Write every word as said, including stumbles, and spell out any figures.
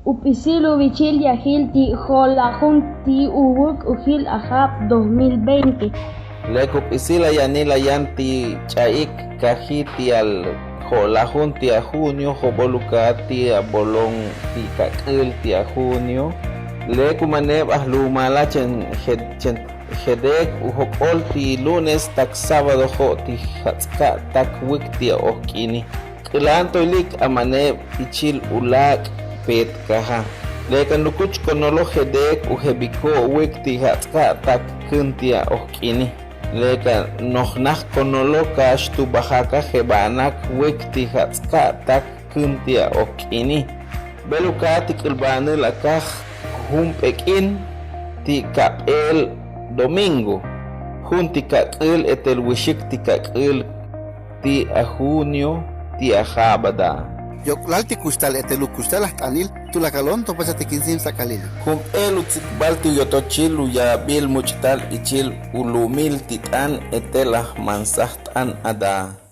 Up'isil uvichil yajil ti' jo'lajun ti' uwuk ujil ajab' dos mil veinte. Lek up'isil ayanil ayan ti' ch'aik kaji ti'al jo'lajun ti' ajunio, job'ol uka ti' abolon ti' kak'il ti' ajunio. Lek umaneeb' ajlumal a chen jedeek ujok'ol ti' lunes tak sábado jo' ti' jatz'ka' tak wik ti' ojk'ini. K'lan to ilik amaneeb' ichil ulaak' peetkaja. Lek a nukuch konolo jedeek ujeb'iko wik ti' jatz'ka' tak kun ti' ojk'ini. Lek a nojnaj konolo kax tu' b'ajaka jeb'anak wik ti' jatz'ka' tak kun ti' ojk'ini. B'el uka ti' k'ulb'anil akaj jun b'ek'in ti' kab'eel domingo, jun ti' kak'il etel wixik ti' kak'il ti' ajunio ti' ajab' ada'. Yok'lal ti' kuxtal etel ukuxtal ajt'anil tu' lakalon tokpach a tekin sim sak'alil. Jun b'eel utsikb'al ti' uyotochil uyab'il much'tal ichil ulu'umil ti' t'an etel ajmansaj t'an ada'.